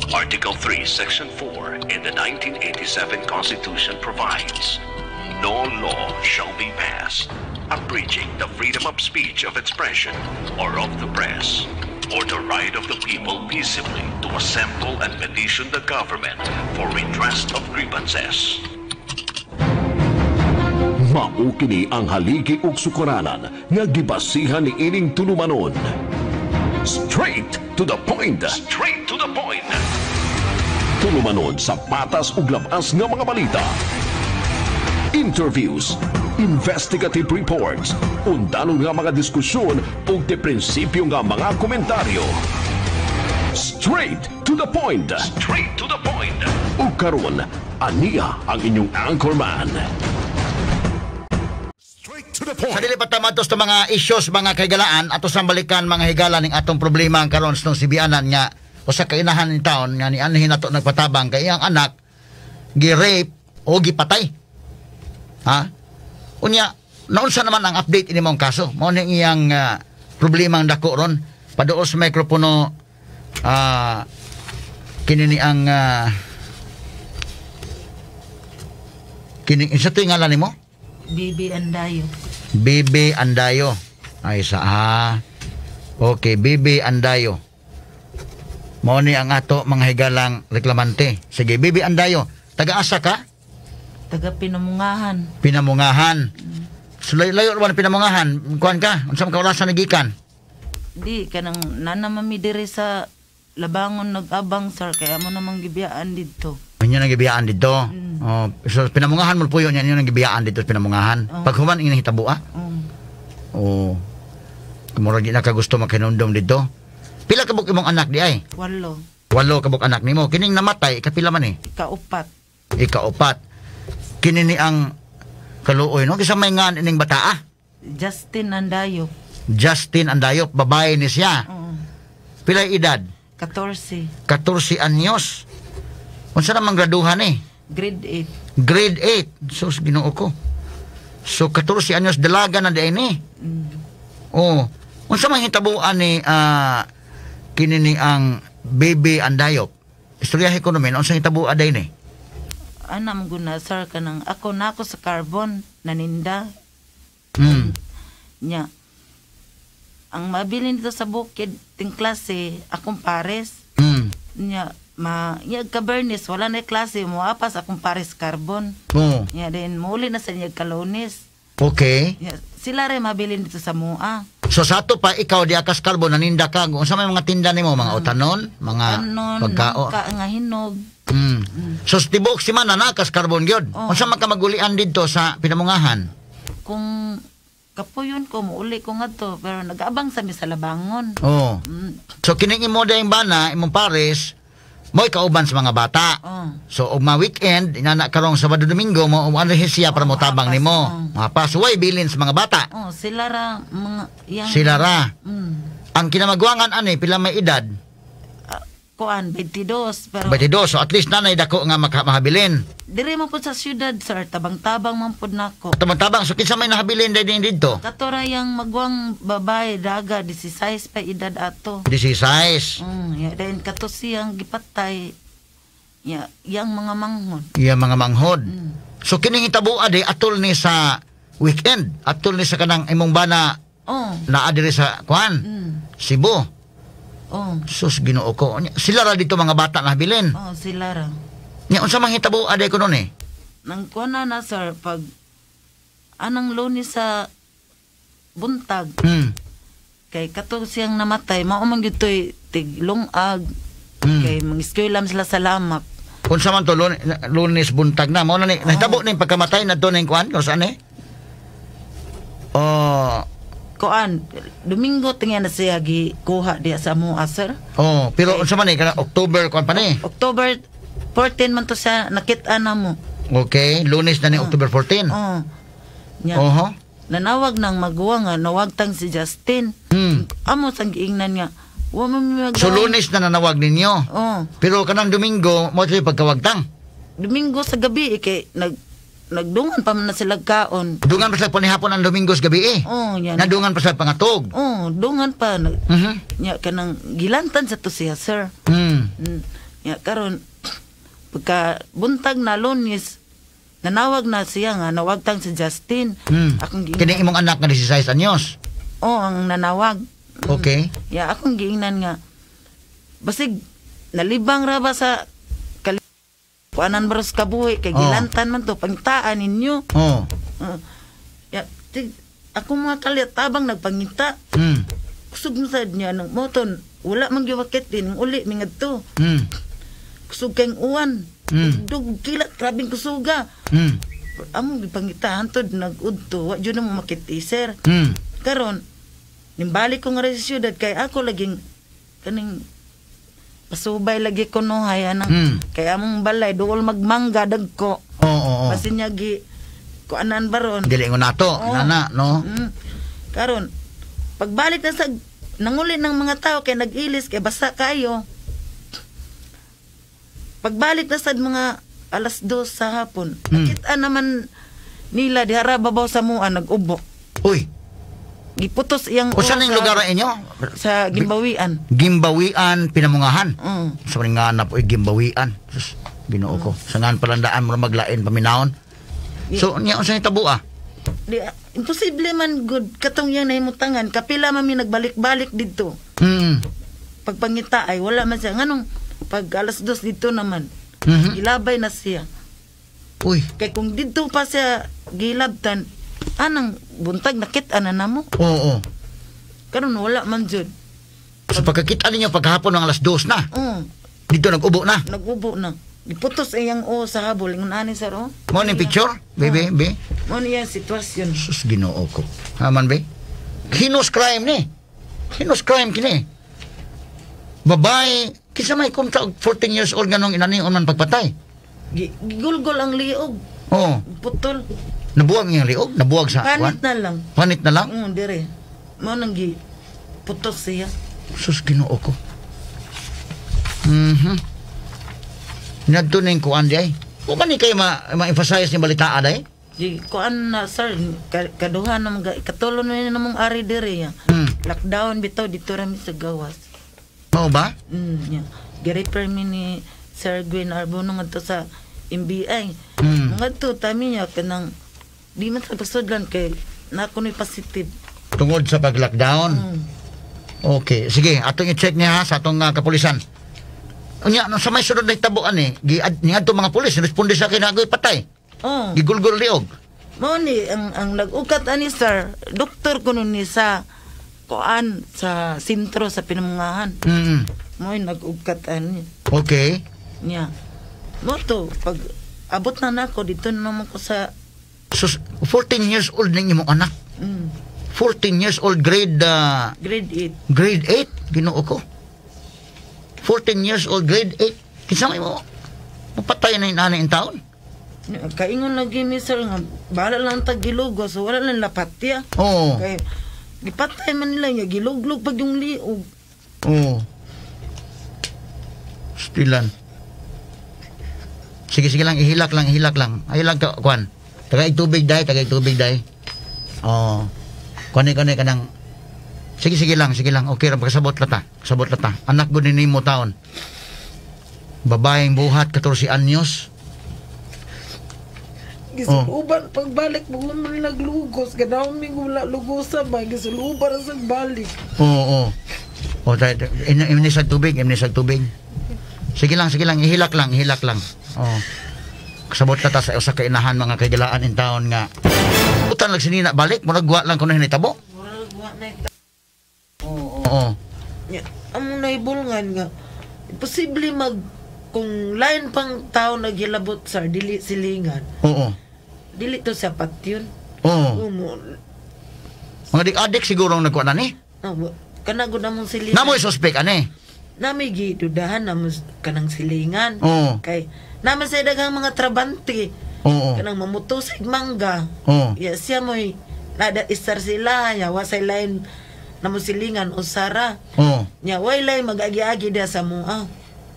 Article 3, Section 4 in the 1987 Constitution provides, "No law shall be passed abridging the freedom of speech, of expression, or of the press, or the right of the people peaceably to assemble and petition the government for redress of grievances." Mao kini ang haligi ug sukaranan nga gibasihan ni ining tulumanon. Straight to the point. Straight to the point. Tulumanon sa patas ug labas nga mga balita. Interviews, investigative reports, undanong nga mga diskusyon ug de prinsipyo nga mga komentaryo. Straight to the point. Straight to the point. Ug karon, ania ang inyong anchorman. Straight to the point. Sa dili pa ta maadto sa mga issues, mga kahigalaan, ato sang balikan, mga higala, ning atong problema ang karon sa Sibianan nga usa ka inahan ni taon nga nianhin nato nagpatabang kay iyang anak gi-rape o gipatay. Ha? Unya, naunsa naman ang update ini mong kaso? Mao ni iyang problema ang dako ron. Paduol sa mikropono kini ni ang kini isa to, ngalan nimo? Bibi Andayo. Bibi Andayo. Ay sa ah. Okay, Bibi Andayo. Mao ni ang ato, mga higalang, reklamante. Sige, Bibi Andayo. Taga-asa ka? Taga Pinamungahan. Pinamungahan. So, layo, layo naman ang Pinamungahan. Kuan ka? Unsa man ka orasan nagikan? Di kanang nana mami diri sa Labangon nag-abang, sir, kaya mo namang gibiyaan didto. Inyo nang gibiyaan dito. Oh, so Pinamungahan mo puyo niya, inyo nang gibiyaan dito sa Pinamungahan. Oh. Paghuman inyo hitabo ah. Oh. Kumura di na ka gusto makinumdum dito. Pila ka buok imong anak di ay? 8. 8 ka buok anak nimo. Kining namatay, kapila man eh? Ikaupat. Ikaupat. Kini ni ang kaluoy, no? Kinsa may ngan ining bata ah? Justin Andayo. Justin Andayop, babae ni siya. Oo. Pila edad? 14. 14 anyos. Unsa namang graduhan eh? Grade 8. Grade 8. Sus, Ginoo ko. So 14 anyos, dalaga na diay ni. Oh. Unsa man hitabuan ni kini ni ang Baby Andayop? Istoryahe ko naman unsa hitabuan day ni? Ana mo guna, sir, kanang ako na ako sa carbon naninda nya. Ang mabilin dito sa bukid ting klase akong pares. Nya ma nya kabernis wala na klase, mo apas akong pares carbon. Nya then muuli na sa niya kalonis. Nya, sila rin mabilin dito sa mua. So sa ato pa ikaw di akas carbon naninda ka. Unsa may mga tinda nimo, mga utanon, mga Anon, pagkao? Nangka nga hinog. So sa tibuok semana na kas carbon gyud. Oo. Unsa man ka magulian didto sa Pinamungahan? Kung kapuyon ko, muuli ko nga to, pero nag-abang sa mi sa Labangon. Oh. So kining imo dayong bana, imong pares, mo'y kauban sa mga bata. Oh. So og ma weekend, inana karong Sabado, Domingo, mo ano siya para Oh, motabang hapas, nimo. oh. Mapas way bilin sa mga bata. Oh, sila ra mga yang Sila ra. Ang kinamagwangan ani pila may edad? Ah, kuan 22 pero 22. So at least nanay dako nga makahabilin. Diri man pud sa syudad, sir, tabang-tabang man pud nako. Tabang-tabang, so kinsa may nahabilin day din didto? Kato ra yang magwang babae daga, 16 pa edad ato. 16. Ya, then kato siyang gipatay. Ya, yang mga manghod. Iya mga manghod. So kining hitabo adi atol ni sa weekend, atol ni sa kanang imong bana naa diri sa kuan, Cebu. Oh. Sus, Ginoo ko. Unya, sila ra dito mga bata na habilin. Oh, sila ra. Nya unsa man hitabo aday ko nun eh? Nang kuan na na, sir, pag anang Lunes sa buntag kay kato siyang namatay mao man gyud toy tiglungag kay mangiskwela sila sa lamak. Unsa man to Lunes buntag na mao na ni nahitabo ning pagkamatay na ning kuan kung saan eh? Oh, Kuan Domingo tingnan na siya gikuha diya sa amoa, sir. Oh, pero unsa man eh kana October kuan pa ni? October 14 man to siya nakit-an na mo. Okay, Lunes na ni October 14. Oh. Nya, nanawag ng maguwang nga nawagtang si Justin. Amo sang giingnan nga wa man mi So Lunes na nanawag ninyo. Oh. Pero kanang Domingo mo ito pagkawagtang. Domingo sa gabi eh, kay nagdungan pa man na sila kaon. Dungan pa sila panihapon ang Domingo sa gabi eh. Oh, yan. Nadungan pa sila pangatog. Oh, dungan pa. Nya kanang gilantan sa to siya, sir. Ya karon pagka buntag na Lunes, nanawag na siya nga nawagtang si Justin. Akong giingnan. Kini imong anak nga 16 anyos. Oh, ang nanawag. Okay. Ya akong giingnan nga basig nalibang ra ba sa kuanan baros kabuhi kay gilantan man to pangtaan ninyo. Oh. Ya ako mga kalit tabang nagpangita. Kusog mo sad niya nang moton wala man gyud din uli mingadto. Kusog kayong uwan. Dug kilat grabeng kusuga. Among gipangita hantod nag-udto wa jud na mo makit sir. Karon nimbalik ko nga sa syudad kay ako laging kaning pasubay lagi ko no hay anang kay among balay duol magmangga dagko. Oo. Basin niya gi kuanan baron. Dili ko nato, nana no. Karon pagbalik na sa nanguli ng mga tao kay nag-ilis kay basa kayo. Pagbalik na sad mga 2:00 sa hapon, nakita naman nila dihara babaw sa mua nag-ubo. Uy. Giputos iyang O saan ang lugar inyo? Sa Gimbawian. Gimbawian, Pinamungahan. Sa nga na po, Gimbawian. Sus, Ginoo ko. Sa ngan palandaan mo maglain paminahon. So, niya unsa ni tabo ah? Di, imposible man good katong iyang nahimutangan kapila man mi nagbalik-balik didto. Pagpangita ay wala man siya nganong pag 2:00 dito naman. Gilabay na siya. Uy. Kay kung didto pa siya gilabtan anang buntag nakit-an na namo. Oo. Karon wala man jud. So pagkakita ninyo paghapon ng 2:00 na. Oo. Dito nag-ubo na. Nag-ubo na. Giputos iyang o sa habol ingon ani sir oh. Mo ni picture, baby, be. Mo niya sitwasyon. Sus, Ginoo ko. Haman be. Heinous crime ni. Heinous crime kini. Babae, kinsa may kontra og 14 years old nganong inanion man pagpatay. Gigulgol ang liog. Oo. Putol. Nabuwag niyang liog, nabuwag sa panit na lang. Panit na lang? Dire. Mo nang gi putos siya. Sus, Ginoo ko. Nadto ning kuan di ay. O man ni kayo ma-emphasize ni balitaan ay? Di kuan na sir, kaduha na mga ikatulo na ni namong ari dire ya. Lockdown bitaw dito ra mi sa gawas. Mao ba? Yeah. Gi-refer mi ni Sir Gwen Arbono ngadto sa MBI. Ngadto tami niya kanang di man sa pasudlan kay na kunoy positive. Tungod sa pag-lockdown. Okay, sige, atong i-check niya ha, sa atong kapulisan. Unya, no, sa may sunod na itabuan eh, niadto mga pulis, responde sa akin, agoy patay. Oh. Gigulgol liog. Mao ni ang nag-ukat ani sir, doktor kuno ni sa kuan sa sentro sa Pinamungahan. Mo nag-ukat ani. Okay. Nya. Mo to pag abot na nako dito na naman ko sa so, 14 years old ning imong anak. 14 years old, grade grade 8. Grade 8, Ginoo ko. 14 years old, grade 8. Kinsa may mo mapatay na inani in taon? Kaingon lagi mi sir nga bahala lang tag gilugos, so wala lang lapat ya. Oo. Kay gipatay man nila nga giluglog pag yung liog. Oo. Stilan. Sige, sige lang, ihilak lang, ihilak lang. Ay lang ka, kuan. Tagaig tubig dai, tagaig tubig dai. Oo. Kuan ni kanang. Sige, sige lang, sige lang. Okay ra pagkasabot lata. Kasabot lata. Anak gud ni nimo taon. Babaeng buhat 14 anyos. Gisuluban pagbalik mo man naglugos, ganaw mi wala lugosa ba gisuluban sa balik. Oo. O tay, imnisag tubig, imnisag tubig. Sige lang, ihilak lang, ihilak lang. Oo. Kasabot lata sa usa ka inahan mga kagilaan in taon nga. Utan lang sinina balik, murag wa lang kuno hinitabo. Murag wa na ita. Oo. Nya, among naibulngan nga imposible mag kung lain pang tao naghilabot sir, dili silingan. Oo. Dili to sa patyon. Oo. Mga dik-adik siguro ang nagkuha na ni. No, kana gud among silingan. Namoy suspect ani. Nami gidudahan namo kanang silingan. Oo. Kay naman sa daghang mga trabante. Oo. Kanang mamutusig mangga. Oo. Ya siya moy nada isar sila, ya wa say lain namo silingan usara. Oo. Nya way lay mag-agi-agi dia sa mua.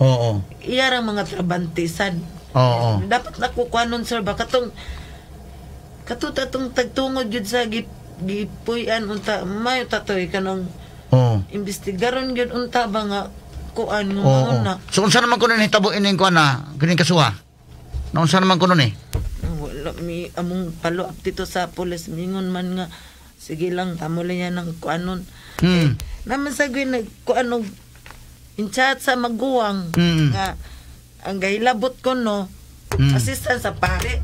Oo. Iya ra mga trabante sad. Oo. Dapat nakukuha nun sir ba katong katuta tong tagtungod gyud sa gipuy-an unta mayo tatoy kanang Oo. imbestigaron gyud unta ba nga kuan nga Oo. na. So unsa naman kuno nahitabo ining kuan na kining kasuha? Naunsa naman kuno ni? Wala mi among follow up dito sa pulis, mingon man nga sige lang amo lang yan ang kuanon. Naman sa gwi nag kuan og in-chat sa maguwang nga ang gahilabot ko no assistant sa pare.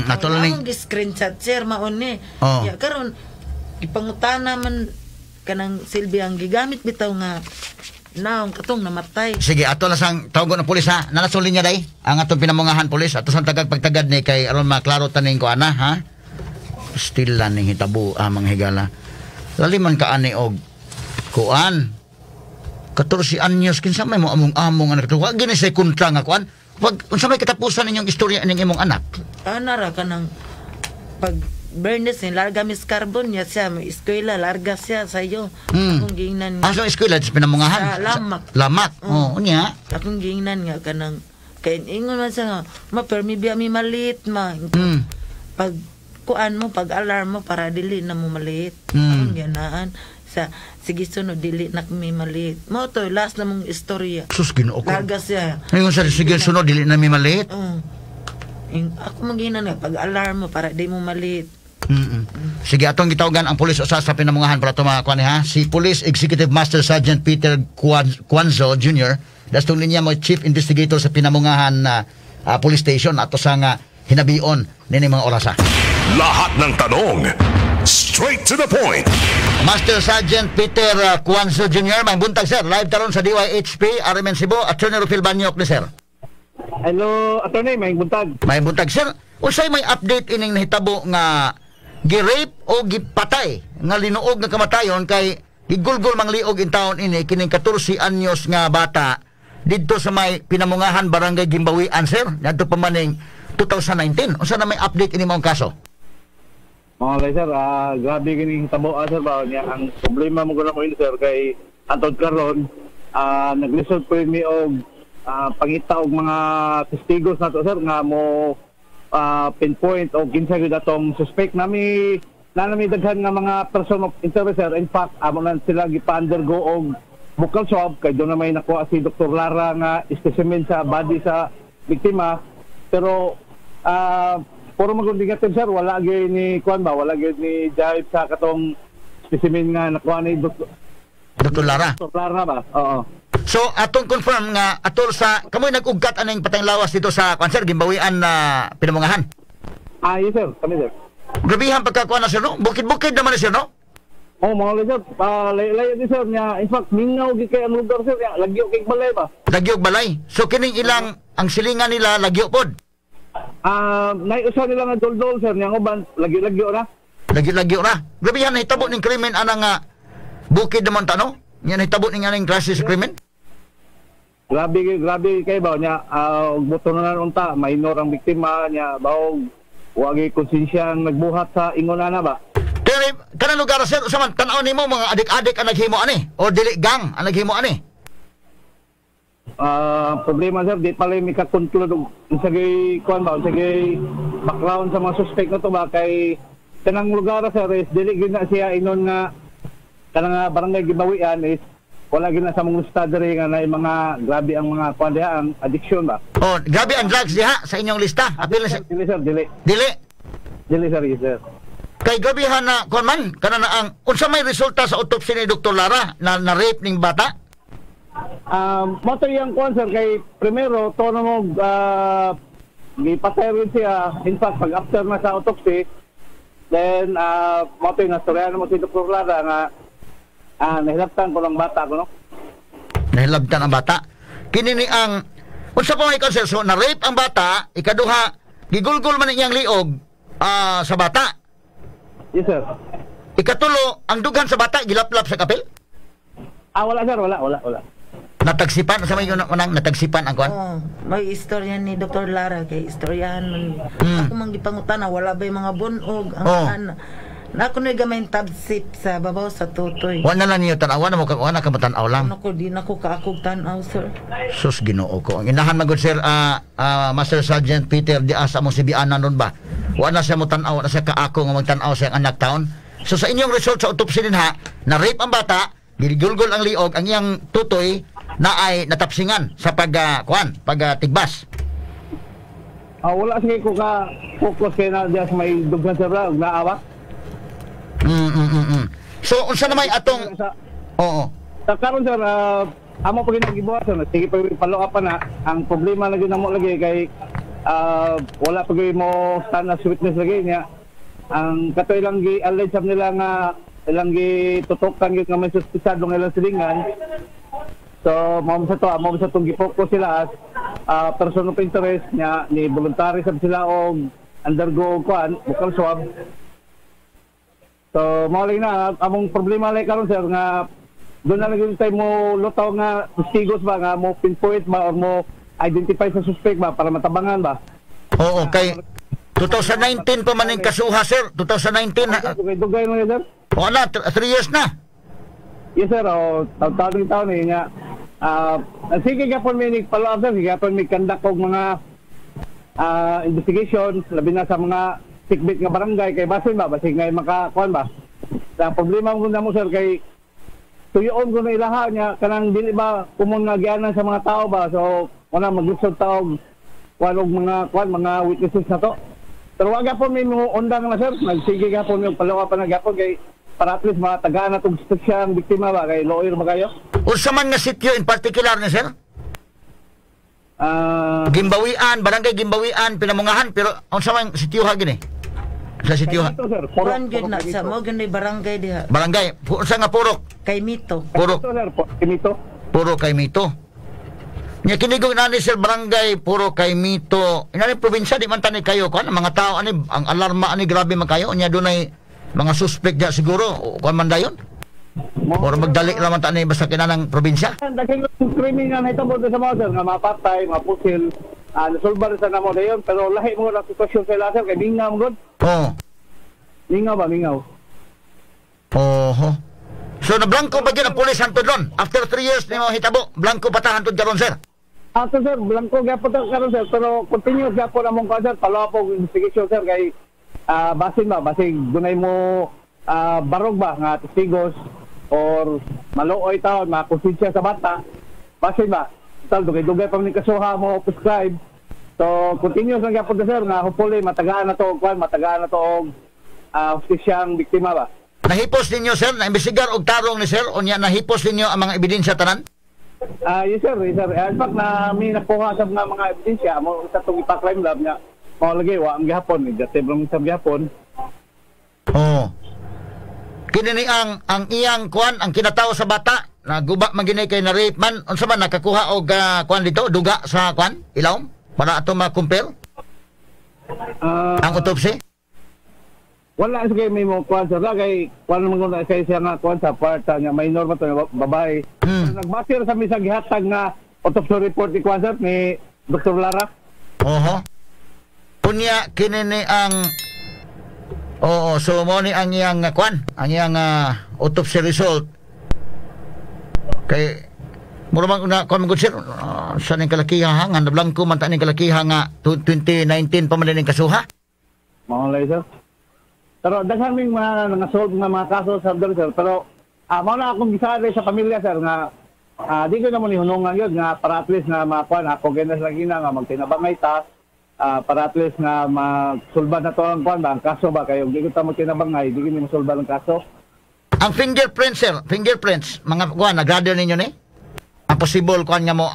Ato lang ning screenshot sir maon ni. Oh. Ya karon gipangutana man kanang silbi ang gigamit bitaw nga naong katong namatay. Sige, ato lang sang tawgon ng pulis ha. Nanasulin niya day ang atong pinamungahan pulis. Ato sang tagag pagtagad ni kay aron maklaro taning ko ana ha. Still lang ning hitabo mga higala. Laliman ka ani og kuan. 14 anyos kinsa may mo among-among anak to. Wa gini say kontra nga kuan. Wag unsa may katapusan ninyong istorya ning imong anak? Ana ra kanang pag Bernes ni larga mis carbon niya siya may eskwela larga siya sa iyo. Akong giingnan Ah, so eskwela sa pinamungahan. Sa Lamak. Lamak. Oh, unya. Akong giingnan nga kanang kay ingon man siya nga ma permi biya mi malit ma. Pag kuan mo pag alarm mo para dili na mo malit. Akong ginaan sa sige sunod dili na mi malit. Mo to last na mong istorya. Sus Ginoo ko. Larga siya. Ingon sa sige sunod dili na mi malit. Ako maginan nga pag alarm mo para di mo malit. Sige, atong gitawagan ang pulis usa sa pinamungahan para tumakuan ha. Si Police Executive Master Sergeant Peter Cuanzo Jr. Dastong linya mo Chief Investigator sa pinamungahan na police station ato sa nga hinabion nini mga orasa. Lahat ng tanong, straight to the point. Master Sergeant Peter Cuanzo Jr., may buntag sir. Live taron sa DYHP, RMN Cebu, Attorney Rufil Banyok ni sir. Hello, attorney, may buntag. May buntag sir. Unsay may update ining nahitabo nga gi-rape o gipatay nga linuog nga kamatayon kay gigulgol mang liog in taon ini kining 14 anyos nga bata didto sa may pinamungahan barangay Gimbawian sir ngadto pa maning 2019. Unsa na may update ini maong kaso? Mga sir, grabe kining hitabo sir ba niya ang problema mo gud ko sir kay antod karon naglisod po mi og pangita og mga testigos nato sir nga mo pinpoint o kinsa gyud atong suspect nami na daghan nga mga person of interest sir. In fact, amo na sila gipa-undergo og buccal swab kay doon na may nakuha si Dr. Lara nga specimen sa body sa biktima. Pero puro magud negative sir, wala gyud ni kuan ba, wala gyud ni jive sa katong specimen nga nakuha ni Dr. Lara. Dr. Lara ba? Oo. So atong confirm nga atol sa kamoy nag-ugkat aning patayng lawas dito sa kuan sir Gimbawian na pinamungahan. Yes sir, kami sir. Grabihan pagkakuan na sir no? Bukid-bukid naman na sir no? Oh, mga sir, layo di sir niya. In fact, mingaw gid kay ang lugar sir, niya. Lagyo kay balay ba? Lagyo balay. So kining ilang ang silingan nila lagyo pod. Naiusa nila nga doldol sir niya uban lagyo-lagyo ra. Lagyo-lagyo ra. Grabihan nahitabo ning krimen ana nga bukid naman ta no? Nya nahitabo ning aning klase sa krimen. Grabe kay ba niya buto na unta minor ang biktima niya baog wa gyud konsensya ang nagbuhat sa ingon ana ba. Pero kanang lugar sir usa man tan-aw nimo mga adik-adik ang naghimo ani o dili gang ang naghimo ani. Problema sir di pala mi ka-conclude og unsa gyud kuan ba unsa gyud background sa mga suspect na to ba kay kanang lugar sir is dili gyud na siya ingon nga kanang barangay Gibawian is wala gyud na sa mong lista diri nga naay mga grabe ang mga kuan diha ang addiction ba. Oh, grabe ang drugs diha sa inyong lista. Apil na dili sir, dili. Dili. Dili sir, yes, sir. Kay grabehan na kuan man kana na ang unsa may resulta sa autopsy ni Dr. Lara na na-rape ning bata? Mo to iyang kuan sir kay primero to na mo gipatay rin siya. In fact, pag after na sa autopsy then mo to nastoryahan mo si Dr. Lara nga nahilabtan ko lang bata ko no. Nahilabtan ang bata. Kini ni ang unsa pa may sir, so na-rape ang bata, ikaduha gigulgol man iyang liog sa bata. Yes sir. Ikatulo, ang dughan sa bata gilaplap sa kapil? Wala sir, wala. Natagsipan sa may unang natagsipan ang kuan? Oh, may istorya ni Dr. Lara kay istoryahan man. Ako man gipangutana wala ba yung mga bunog ang ana. Na ako na gamay tabsip sa babaw sa tutoy. Wala lang niyo tan-aw, wala mo wala ka matan-aw lang. Ano ko di na ko kaakog tan-aw sir. Sus Ginoo ko. Ang inahan magud sir Master Sergeant Peter di asa mo si Bianan nun ba. Wala siya mo tan-aw, wala siya kaako nga magtan-aw sa iyang anak taon. So sa inyong result sa autopsy din ha, na rape ang bata, gigulgol ang liog, ang iyang tutoy na ay natapsingan sa pag kuan, pag tigbas. Wala sige ko ka focus kay na diya sa may dughan sir og naawa. So unsa na may atong oo. Sa karon sir, amo pa ginagibuhat sir, sige pa follow up pa na. Ang problema lagi namo lagi kay wala pa gyud mo stand as witness lagi niya. Ang katoy lang gi-allege sab nila nga ilang gitutukan gyud nga may suspitsado nga ilang silingan. So mao sa to, mao sa tong gi-focus sila as person of interest niya, ni voluntary sab sila og undergo og kuan, buccal swab. So mao lagi na among problema lagi karon sir nga doon na lagi tayo mo lutaw nga testigos ba nga mo pinpoint ba or mo identify sa suspect ba para matabangan ba. Oo, kay 2019 pa man ang kasuha sir, 2019. Okay, dugay na sir. O na, 3 years na. Yes sir, o taon-taon taon eh nga. Sige gapon mi nagpalo up sir, sige gapon mi conduct og mga investigation labi na sa mga sikbit nga barangay kay basin ba basig ngay makakuan ba. Ang problema mo na mo sir kay tuyoon ko na ilaha niya kanang dili ba kumon nga gianan sa mga tao ba, so wala maglisod taog kuan og mga kuan mga witnesses na to. Pero wa gapon mi mo undang na sir, nagsige gapon mi og pa na gapon kay para at least matagaan na tong siya ang biktima ba kay lawyer ba kayo. Unsa man nga sitio in particular ni sir? Gimbawian, barangay Gimbawian, Pinamungahan, pero unsa man sitio ha gini? Sa sitio ha? Kuan gyud na sa mo gyud barangay diha. Barangay, unsa nga purok? Kay Mito. Purok. Sir, kay Mito. Puro kay Mito. Nya kinigong nani sir barangay puro kay Mito. Inani probinsya di man tani kayo kuan mga tao ani ang alarma ani grabe man kayo nya dunay mga suspect diya siguro kuan man dayon. Or magdali ra man tani basta kinanang probinsya. Daghang krimen nga nahitabo sa mga sir nga mapatay, mapusil, nasolba sa namo dayon pero lahi mo na sitwasyon sa ila sir kay mingaw gud. Oo. Mingaw ba mingaw? Oho. So nablangko ba gyud ang pulis hantod ron? After 3 years nimo hitabo, blangko pa ta hantod karon sir. Ato sir, blangko gyapon ta karon sir, pero continuous gyapon among kuan sir, follow up og investigation sir kay basin ba, basig dunay mo barog ba nga testigos or maluoy taon makonsensya sa bata. Basin ba? Tal dugay-dugay pa man kasuha mo prescribe. So continuous lang gyapon ta sir nga hopefully matagaan na to og kuan, matagaan na to og hustisyang biktima ba. Nahipos ninyo sir, naimbestigar og tarong ni sir unya nahipos ninyo ang mga ebidensya tanan? Yes sir, yes sir. In fact na mi nakuha sa mga ebidensya mo sa tong ipa-crime lab niya. Mao lagi wa ang gihapon, negative lang sa gihapon. Oo. Kini ni ang iyang kuan, ang kinatawo sa bata, naguba man gini kay na rape man, unsa man nakakuha og kuan dito, duga sa kuan, ilawom para ato ma-compare? Ang autopsy? Wala sa kay may mo kuan sir, kay kuan man gud kay siya nga kuan sa part niya minor man to babae. Nagbase ra sa misang gihatag nga autopsy report ni kuan sir ni Dr. Lara. Oho. Unya kini ni ang oo, so mo ni ang iyang kuan, ang iyang autopsy result. Kay mura man na kuan man gud sir, sa ning kalakiha nga nablangko man ta ning kalakiha nga 2019 pa man ning kasuha. Mao lay sir. Pero daghan ming mga nga-solve nga mga kaso sa sir, pero mao na akong gisaad sa pamilya sir nga di ko naman ihunungan yun nga para at least nga makuan ako ginas lagi na nga magtinabangay ta para at least nga magsulba na to ang kuan ba ang kaso ba kayo di ko ta magtinabangay di ko ni masulba ang kaso. Ang fingerprints sir, fingerprints mga kuan nagrado ninyo ni? Ang possible kuan nga mo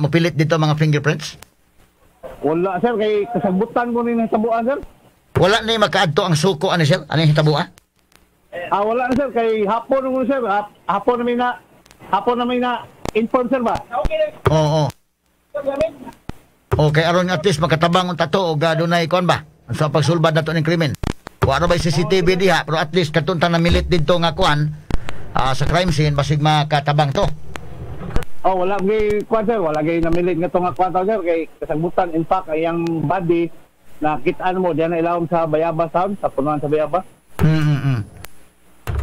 mopilit dito mga fingerprints? Wala sir kay kasagbutan ko ni nahitabuan sir. Wala ni makaadto ang suko ani sir? Ani hitabua? Wala na sir kay hapon mo sir, hapon na may na inform sir ba? Oo. Okay, aron at least makatabang unta to og dunay kuan ba? Sa pagsulbad nato ning krimen. Wa ra bay CCTV diha pero at least katong namilit didto nga kuan sa crime scene basig makatabang to. Oh, wala gyud kuan sir, wala gyud namilit nga to nga kuan sir kay kasagbutan in fact ang body nakitaan mo diyan na ilawom sa Bayabas town, sa punuan sa Bayabas.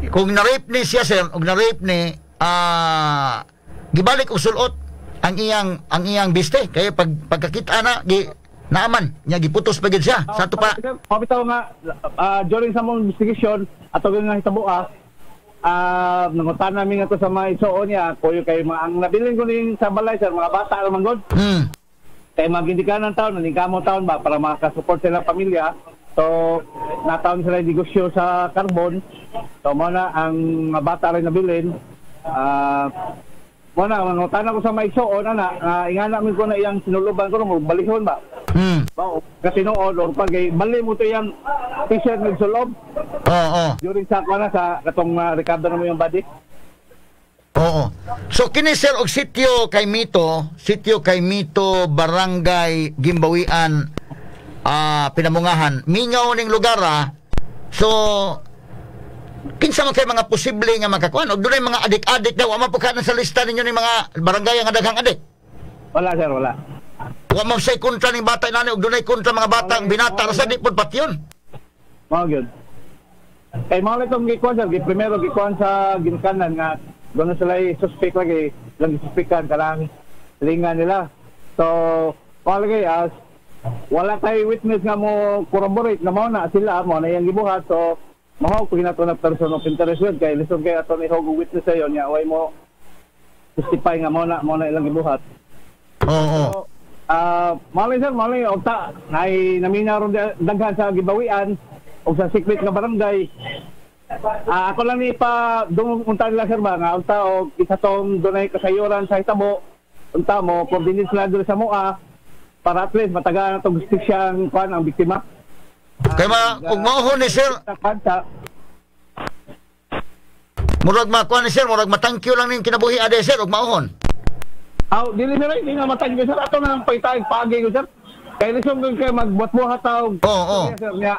Kung na-rape ni siya sir, og na-rape ni gibalik og sulot ang iyang biste kay pagkakita na gi naaman nya giputos pa gid siya sa ato pa. Pabitaw nga during sa mong investigation ato gyud nga hitabo Nangutan namin nga to sa mga isuon niya, kuyo kay mga ang nabilin ko ning sa balay sir, mga bata ra man gud. Kay magindikanan taon, naningkamo taon ba para makasupport sila pamilya. So nataon sila yung negosyo sa carbon. So mo na ang mga bata rin nabilin. Mo na mangutan ako sa mga isuon ana, ingana min ko na iyang sinuluban ko mo balihon ba. Bao kasi nood or pag bali mo to iyang t-shirt nagsulob. Oo. During sa kuan sa katong recover na mo yung body. Oo. So kini sir og sitio kay Mito, Barangay Guimbawian, Pinamungahan. Mingaw ning lugar ah. So kinsa man kay mga posible nga makakuan og dunay mga adik-adik daw, wa man po sa lista ninyo ning mga barangay nga daghang adik? Wala sir, wala. Wa man say kontra ning bata nani og dunay kontra mga batang binata ra sa di pud patyon. Mao gyud. Kay mao lang itong gikuan sir, primero gikuan sa ginikanan nga doon sila suspect lagi, lang suspekan kanang linga nila. So, mao lagi as wala tay witness nga mo corroborate na mao na sila mo na iyang gibuhat. So, mao ko ginato na person of interest yun kay lisod kay ato ni og witness sayo niya way mo justify nga mao na ilang gibuhat. Oo. So, mao sir, mao og ta nay namina ron daghan sa Gibawian og sa secret nga barangay. Ako lang ni pa dumunta nila sir ba nga unta og isa tong dunay kasayuran sa hitabo unta mo coordinate sila diri sa moa para at least matagaan atong justisya ang kuan ang biktima. Kay ma og maohon ni sir, murag makuan ni sir, murag matangkyo lang ning kinabuhi ade sir og maohon. Aw, dili sir, di nga matangkyo sir, ato na ang pagtaig paagi ko sir. Kay lisod kay magbuhat-buhat og oo. Sir niya.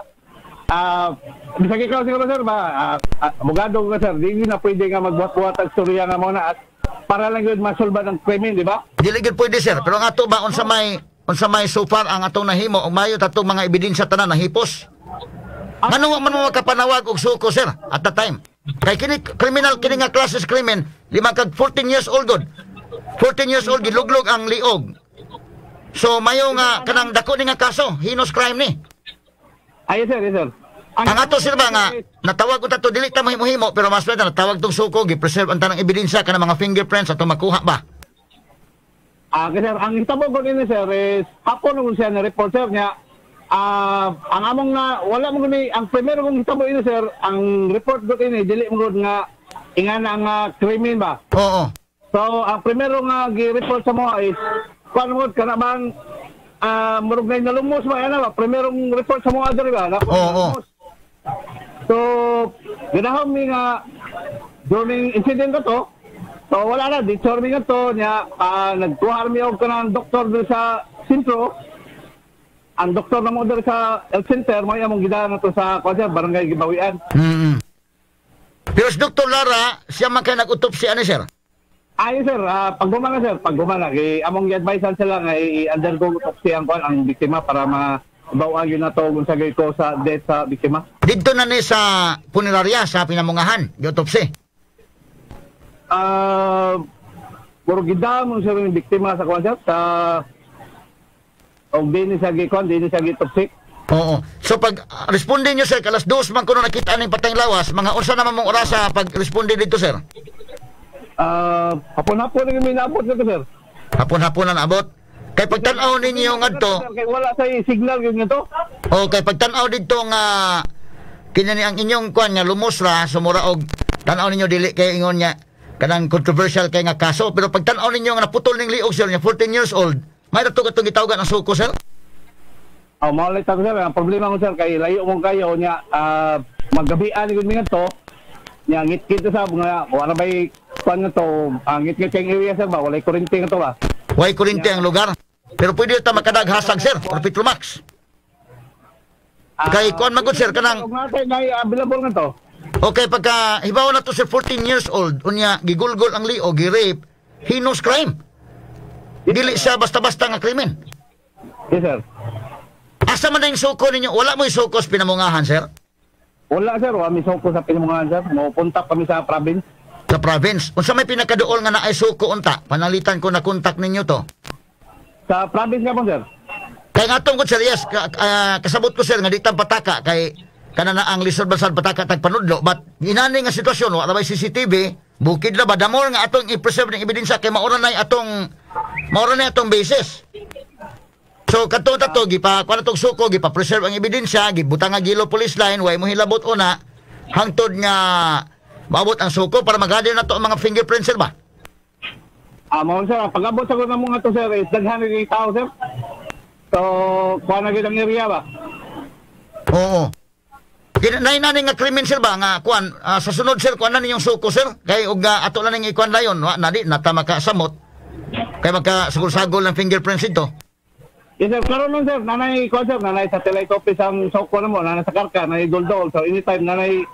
Bisag ikaw siguro sir ba, abogado ka sir, di na pwede nga magbuhat-buhat ang storya nga mo na at para lang yun masolba ng krimen, di ba? Dili gyud pwede sir, pero ang ato ba unsa may so far ang atong nahimo og mayo tatong mga ebidensya tanan nahipos. Ngano wa man mo makapanawag og suko sir at the time? Kay kini criminal kini nga classes krimen, lima kag 14 years old gud. 14 years old giluglog ang liog. So mayo nga kanang dako ni nga kaso, heinous crime ni. Ay sir, yes sir. Ang ato sir ba nga natawag ko tato dili ta mahimo-himo pero mas better natawag tong suko gi-preserve ang tanang ebidensya kana mga fingerprints ato makuha ba. Kasi sir, ang hitabo ko nini sir is hapon nung siya na report sir niya. Ang among na wala mo guni ang primero kong hitabo ini sir, ang report ko ini dili mo gud nga ingana ang krimen ba. Oo. So ang primero nga gi-report sa mo is kuan mo kana bang murag na nalumos ba ana ba primerong report sa mga diri ba. Oo. So ginahom mi nga during incident ko to, so wala na detour mi to niya, nagkuha mi og kanang doktor diri sa sentro. Ang doktor na mo diri sa health center mo among gidahan nato sa kuan sir, Barangay Gibawian. Pero si Dr. Lara siya man kay nag-autopsy ani sir. Ay sir, paggumana sir, paggumana kay among gi-advisean sila nga i-undergo autopsy ang kuan ang biktima para mabawag yun na to kung sa ko sa death sa biktima. Didto na ni sa punerarya sa Pinamungahan, gi-autopsy. Puro gidamon sir yung biktima sa kuan sir sa og dinhi sa gi-kuan, dinhi sa gi-autopsy. Oo. So pag responde niyo sir, kalas 2 man kuno nakita ning patayng lawas, mga unsa naman mong orasa pag responde dito sir? Hapon-hapon na kami naabot nito sir. Hapon-hapon na naabot. Kay pagtan-aw ninyo ngadto, kay wala sa signal gyud ngadto. Okay, pagtan-aw didto nga kini ni ang inyong kuan nga lumos ra sumura og tan-aw ninyo dili kay ingon nga kanang controversial kay nga kaso, pero pagtan-aw ninyo nga naputol ning liog sir nga 14 years old, may dato katong gitawagan ang suko sir. Oh, mao lang sir, ang problema ko sir kay layo mo kayo nya maggabian gyud mi ngadto. Nya ngit-ngit sa nga wala bay kuan nga to, ang ngit-ngit kay area sir ba, walay kuryente nga to ba. Walay kuryente ang lugar. Pero pwede ta makadaghasag sir or Petromax. Kay kuan magud sir kanang nay available nga to. Okay, pagka hibaw na to sir 14 years old unya gigulgol ang liog, gi-rape, heinous crime. Dili siya basta-basta nga krimen. Yes sir. Asa man ang suko ninyo? Wala mo'y suko sa Pinamungahan sir? Wala sir, wala mi suko sa Pinamungahan sir. Mopunta kami sa province. Sa province. Unsa may pinakaduol nga naay suko unta? Panalitan ko na contact ninyo to. Sa province nga po sir. Kay nga atong ko sir, yes, kasabot ko sir nga di tan pataka kay Kana na ang lisod basad pataka tag panudlo, but inani nga sitwasyon wa ra bay CCTV, bukid ra ba, damor nga atong i-preserve ning ebidensya kay maura na atong basis. So kadto tato gipa kuan atong suko, gipa preserve ang ebidensya, gibutang nga Gilo Police Line, way mo hilabot una hangtod nga maabot ang suko para mag-gather na to ang mga fingerprints, sir ba? Mao sir, pag-abot sa kuno mo nga to sir, is daghan ni tao sir. So kuan na gyud ang area ba? Oo. Kinanay nga krimen sir ba nga kuan sa sunod sir kuan na ninyong suko sir kay og ato lang ning ikuan dayon wa na di nata makasamot kay magka sagol-sagol ng fingerprints dito. Yes sir, karon nun sir, nanay kuan sir, nanay satellite office ang suko namo, nanay sa Karkar, nanay Doldol. So anytime nanay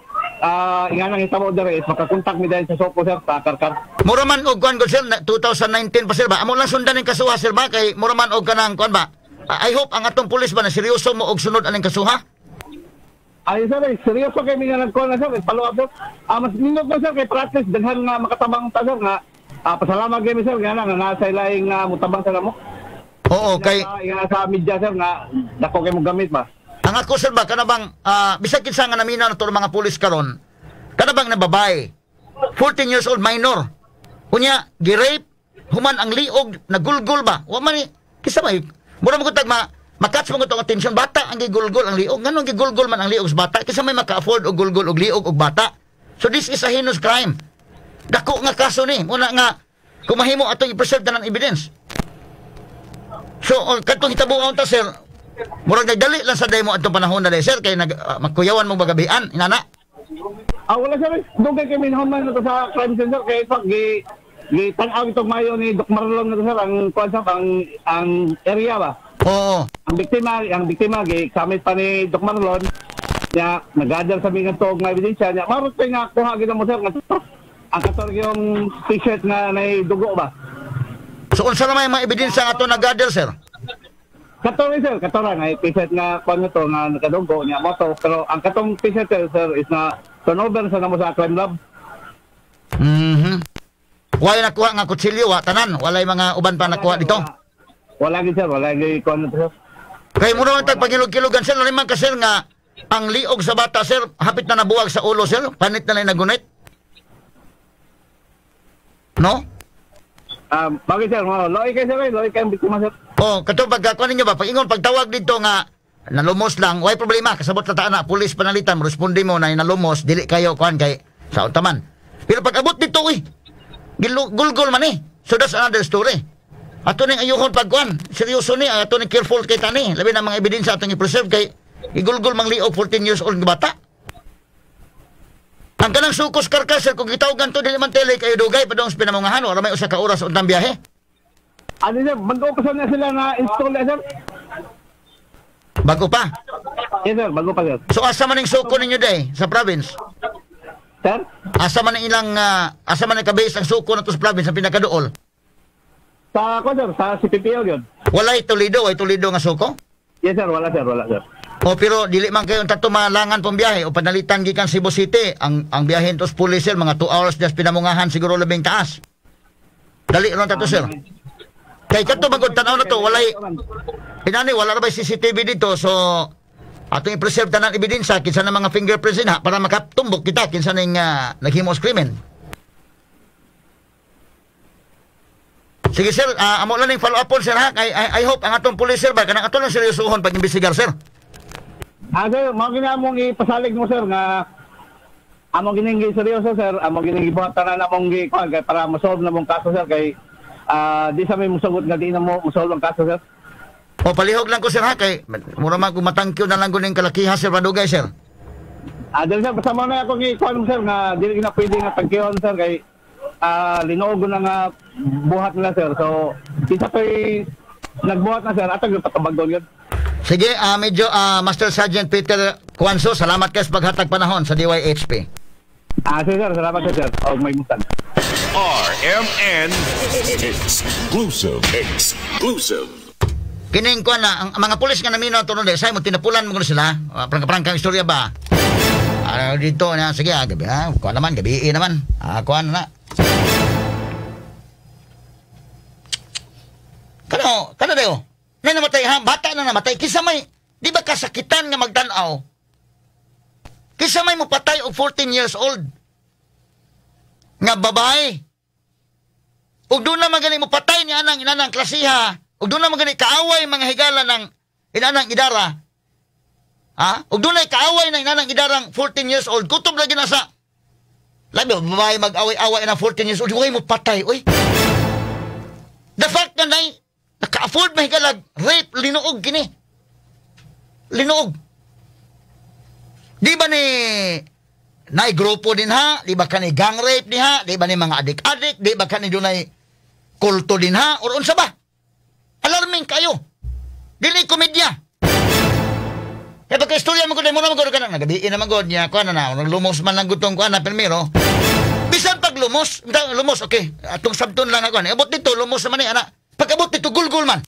inganang hitabo dere is makakontak mi dahil sa suko sir sa Karkar. Mura man og kuan sir 2019 pa sir ba? Amo lang sundan ning kasuha sir ba kay mura man og kanang kuan ba? I hope ang atong pulis ba na seryoso mo og sunod aning kasuha? Ay sir, seryoso kay mi nga nagkuan na sir, follow up sir. Mas nindot na sir kay practice daghan nga makatabang ta sir nga pasalamat kay mi sir nga na nasa ilaing nga mutabang sa namo. Oo, kay nga sa media sir nga dako kay mo gamit ba. Ang ako sir ba kana bang bisag kinsa nga naminaw na to mga pulis karon, kana bang na babae 14 years old minor. Unya gi-rape, human ang liog nagulgol ba? Wa man ni kinsa may mura mo tag makatch mo itong atensyon, bata ang gigulgol ang liog. Nganong gigulgol man ang liog sa bata? Kasi may maka-afford og gulgol og liog og bata. So this is a heinous crime. Dako nga kaso ni. Muna nga, kung mahimo atong i-preserve na ng evidence. So, katong hitabuan ta, sir, murag nagdali lang sa demo atong panahon na sir, kay magkuyawan mong bagabian, inana? Wala sir. Dugay kay minhuman na to sa crime scene, sir. Kaya gitanaw itong mayo ni Doc Marlon na to, sir, ang, ang area ba? Oo. Ang biktima gi-examine pa ni Doc Marlon niya, nag-gather sa mga to og mga ebidensya niya. Marot pa nga kuha gid mo sir nga ang kator yung t-shirt nga nay dugo ba. So unsa na may mga ebidensya nga ato nag-gather sir? Kator sir, katora nga t-shirt nga kuan to nga nakadugo niya moto, pero ang katong t-shirt sir is na turnover sa namo sa crime lab. Mhm. Way nakuha nga kutsilyo wa tanan, walay mga uban pa nakuha dito. Wala gid sir, wala gid kuan to sir. Kay mura man tag pangilog-kilogan sir, naliman ka sir nga ang liog sa bata sir, hapit na nabuwag sa ulo sir, panit na lang nagunit. No? Bagay sir, loy kay sir, loy kay ang biktima sir. Oh, kato pag kuan ninyo ba, pag ingon pagtawag dito nga nalumos lang, way problema, kasabot sa taan na pulis panalitan, responde mo na nalumos, dili kayo kuan kay sa utaman. Pero pag abot dito uy, gulgol man eh. So that's another story. Ato ning ayuhon pagkuan, seryoso ni, ato ning careful kay tani, labi na mga ebidensya atong i-preserve kay igulgol mang liog 14 years old nga bata. Ang kanang sukos karkas sir, kung gitawagan to dili man tele kayo dugay padung sa Pinamungahan, wala may usa ka oras untang biyahe. Ano sir, bago pa na sila na install sir? Bago pa? Yes sir, bago pa sir. So asa man ning suko ninyo day sa province? Sir? Asa man ang ilang asa man ang kabase ang suko nato sa province ang pinakaduol? Sa ko sir, sa CPPO yun. Walay Toledo, way Toledo nga suko? Yes sir, wala sir, wala sir. O pero dili man kayo tato malangan pong biyahe o panalitan gikan Cebu City, ang biyahe to sa pulis sir mga 2 hours just Pinamungahan siguro labing taas. Dali ron tato sir. Kay kadto magud tan-aw na to, walay inani wala ra ba CCTV dito, so atong i-preserve tanan ebidensya kinsa na mga fingerprints na para makatumbok kita kinsa ning naghimo sa krimen. Sige sir, amo lang ning follow up sir ha. I hope ang atong pulis sir ba kanang ato lang seryosohon pag-imbestigar sir. Sir, mao gini among ipasalig mo sir nga among gining seryoso sir, among gining gibuhat tanan among gikuan kay para ma-solve na mong kaso sir kay di sa may musugot nga di na mo musolve ang kaso sir. O palihog lang ko sir ha kay mura man kung matangkyo na lang ko ning kalakiha sir padugay sir. Dili sir, basta mo na ako gikuan mo sir nga dili na pwede nga tangkyon sir kay linuog na nga buhat nila sir. So kinsa toy nagbuhat na sir atag patabag doon yun. Sige, medyo Master Sergeant Peter Cuanzo, salamat kayo sa paghatag panahon sa DYHP. Sige sir, salamat sir. Og may mutan. RMN Exclusive. Exclusive. Kining kuan na ang mga pulis nga namino ato nun, say mo tinapulan mo sila. Prangka-prangkang istorya ba? Dito na sige, gabi kuan naman, gabi naman. Kuan na. Kano, kano dayo? Na namatay ha, bata na namatay. Kisa may, di ba kasakitan nga magtanaw? Kisa may mopatay og 14 years old nga babae. Ug doon naman gani mopatay ni anang inanang klasiha, ug doon naman gani kaaway mga higala ng inanang idara. Ha? Ug doon ay kaaway ng inanang idarang 14 years old, kutob lagi na sa labi babae mag-away-away na 14 years old, huwag mo patay, oy. The fact nga nay naka-afford mahigalag rape, linuog kini. Linuog. Di ba ni nay grupo din ha? Di ba kani gang rape ni ha? Di ba ni mga adik-adik? Di ba kani dunay kulto din ha? Or unsa ba? Alarming kayo. Dili komedya. Kaya pagka-istorya mo ko, mo naman ko ka na, nagabiin naman ko niya, kuha na na, lumos man lang gutong kuha na, primero. Bisan pag lumos, lumos, okay, atong sabton lang ako, abot dito, lumos naman eh, anak. Pag abot dito, gulgul man.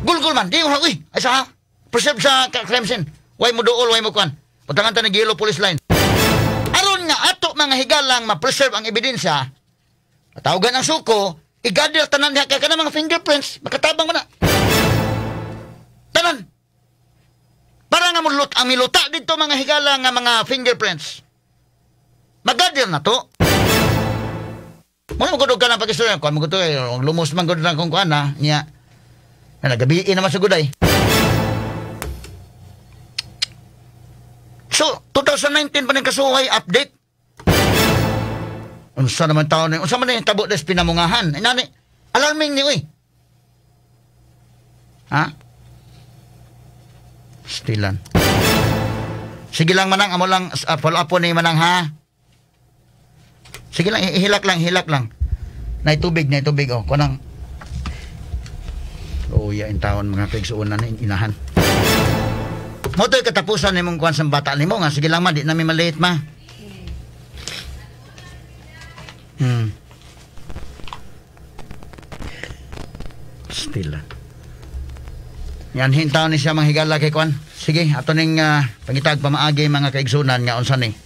Gulgul man, di ko, uy, ay sa ha, preserve sa crime scene. Way mo dool, way mo kuhan. Putangan ta ng yellow police line. Aron nga ato mga higalang ma-preserve ang ebidensya, tawagan ang suko, i-gather tanan niya kaya ka na mga fingerprints, makatabang mo na. Tanan. Para nga mulut ang miluta dito mga higala nga mga fingerprints. Mag-gather na to. Muna mo gudog ka ng pag-istorya. Kuan mo gudog, lumos man gudog lang kung kuan na. Niya, nagabiin naman sa guday. So, 2019 pa rin kasuhay update. Unsa naman taon ni, unsa man ni tabo des pinamungahan. Inani, alarming ni uy. Ha? Stilan. Sige lang manang, amo lang follow up po ni manang ha. Sige lang, hilak lang, hilak lang. Nay tubig oh, kunang. Oh, ya in taon mga kaigsuonan inahan. Mo to'y katapusan nimong kuan sa bata nimo nga sige lang ma, di nami malate ma. Stilan. Yan hintaw ni siya manghigala kay kuan. Sige, ato ning pangitag pamaagi mga kaigsunan nga unsa ni.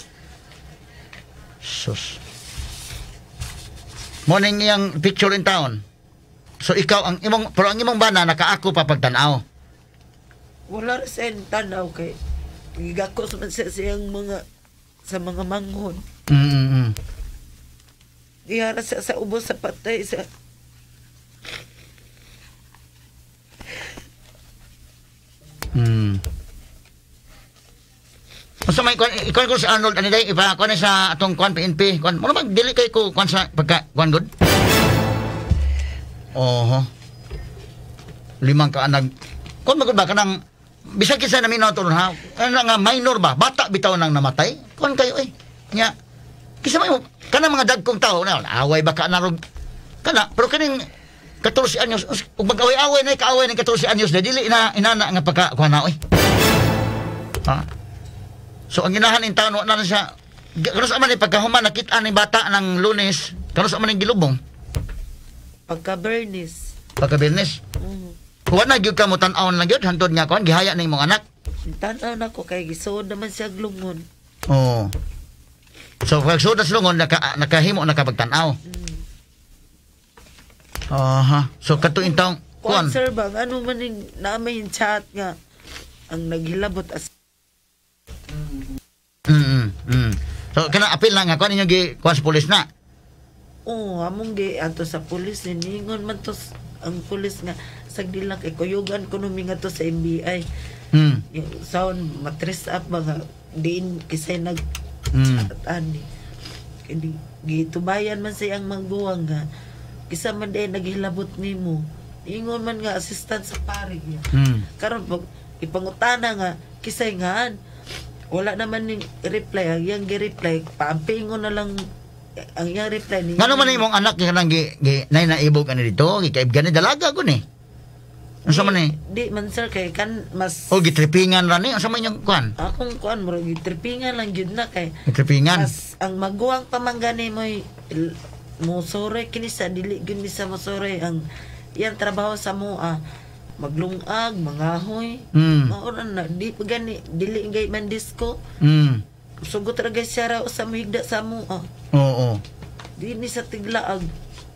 Sus. Mo ning iyang picture in town. So ikaw ang imong pero ang imong bana nakaako pa pagtan-aw. Wala ra sa tanaw kay gigakos man siya siyang mga sa mga manghon. Dihara siya sa ubos sa patay sa Unsa may kuan ko si Arnold ani day ipa kuan sa atong kuan PNP kuan mo mag dili kay ko kuan sa pagka kuan gud. Oho. Limang ka anag kuan magud ba kanang bisag kinsa na minaw to ha, ano nga minor ba, bata bitaw nang namatay kuan kayo eh. Nya kinsa may kanang mga dagkong tao na away ba ka narog kana pero kaning 14 anyos ug mag-away-away na kaaway ning 14 anyos dili na inana nga pagka kuan na oy. Ha? So ang ginahan in taon na siya kanos man ni pagkahuman nakita ni bata ng Lunes, kanos man ning gilubong? Pagka Bernis. Pagka Bernis. Kuan na gyud ka mo tan-awon lang gyud hantod nga kuan gihaya ning imong anak. Tan-aw nako kay gisuod naman siya lungon. Oo. So pag suod sa lungon nakahimo na ka pagtan-aw. Aha. So katuin taong kuan. Sir bang ano man ning naamay chat nga ang naghilabot as So kana apil na nga kuan inyo gi kuan sa pulis na. Oo, among gi ato sa pulis ningon man to ang pulis nga sagdi lang kay kuyugan kuno mi ngadto sa NBI. Yung sound matres up mga diin kisay nag chat ani. Kay gitubayan man siyang mangguwang nga kisa man day naghilabot nimo. Ingon man nga assistant sa pare niya. Karon pag ipangutana nga kisay ngaan wala naman ning reply, ang iyang gi-reply paampingon na lang ang iyang reply ni. Ngano man imong anak kanang gi nay naibog ani dito, gikaibgan ni dalaga ko ni. Unsa man ni? Di man sir kay kan mas o gitripingan ra ni, unsa man inyong kuan? Akong kuan murag gitripingan lang gyud na kay gitripingan. Mas ang maguwang pamanggani moy mosore kini sa dili gyud mi sa mosore ang iyang trabaho sa moa maglungag, mangahoy. Mao na di pa gani dili gay man disco. Sugot ra gay siya ra sa mahigda sa moa. Oo. Di ni sa tiglaag.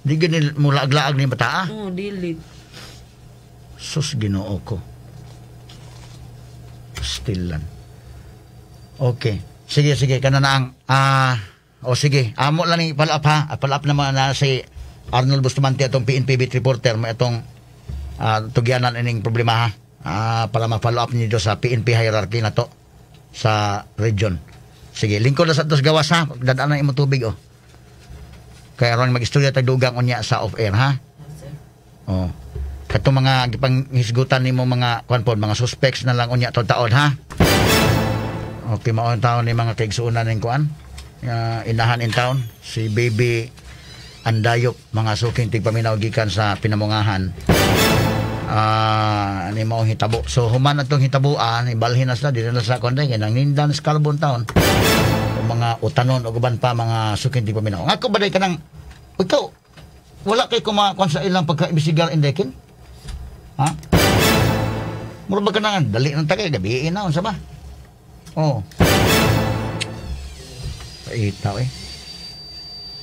Di gani mo laag-laag ni bata? Oo, dili. Sus Ginoo ko. Still lang. Okay. Sige, sige, kana na ang o sige, amo lang ni follow up ha. Follow up naman na si Arnold Bustamante, atong PNP beat reporter, may atong tugyanan ining problema ha. Para ma-follow up niyo sa PNP hierarchy na to sa region. Sige, lingkod na sa atos gawas ha. Dadaan na imong tubig oh. Kaya aron mag-istorya tag dugang unya sa off air ha. Oh. Katong mga gipanghisgutan nimo mga kuan pod, mga suspects na lang unya taon ha. Okay, maon taon ni mga kaigsuonan ning kuan. Inahan in town si Baby Andayop, mga suking tigpaminaw gikan sa Pinamungahan. Ani mao hitabo. So human atong hitabuan, ibalhin na sila dili na sa kuan kay nang nindan sa Carbon Town. O mga utanon og uban pa mga suking tigpaminaw. Ako ba day kanang ikaw wala kay kumakuan sa ilang pagka-imbestigar indekin? Ha? Mura ba ka na dali ng tagay, gabi na, unsa ba? Oh. Itaw eh.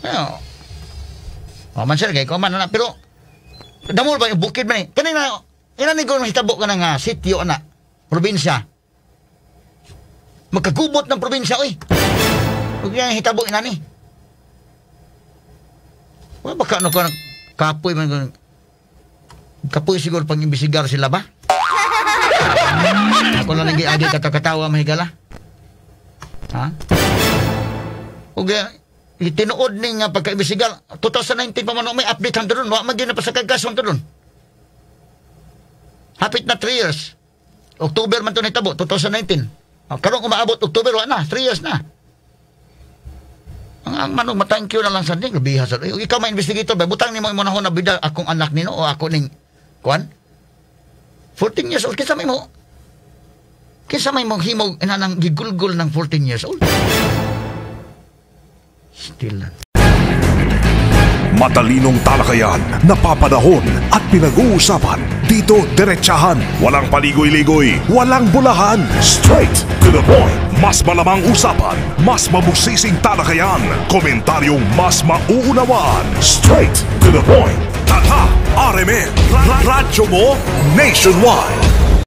Ayo. Oh, man sir, kay ko man na, pero damol ba yung bukid man eh. Kanina, ina ni ko hitabo ka na nga sitio na, probinsya. Magkagubot ng probinsya, oy. Huwag niya hitabo ina ni. Wala baka ano ka, kapoy man. Kapoy siguro pang imbisigar sila ba? Ako lang nag-iagi katakatawa mahigala. Ha? Ug tinuod ni nga pagka-imbisigar 2019 pa man may update hangtod doon, wa man gyud na pa sa kagaso hangtod doon. Hapit na 3 years. October man to nitabo 2019. Karon umaabot October wa na, 3 years na. Ang manong ma-thank you na lang sa ding grabiha sa. Ikaw ma investigator ba butang nimo imo na bida akong anak nino o ako ning kuan? 14 years old kinsa may mo himog ina nang gigulgol ng 14 years old. Still. Matalinong talakayan, napapanahon at pinag-uusapan. Dito diretsahan, walang paligoy-ligoy, walang bulahan. Straight to the point. Mas malamang usapan, mas mabusising talakayan, komentaryong mas mauunawaan. Straight to the point. Tatak RMN, Radyo mo nationwide.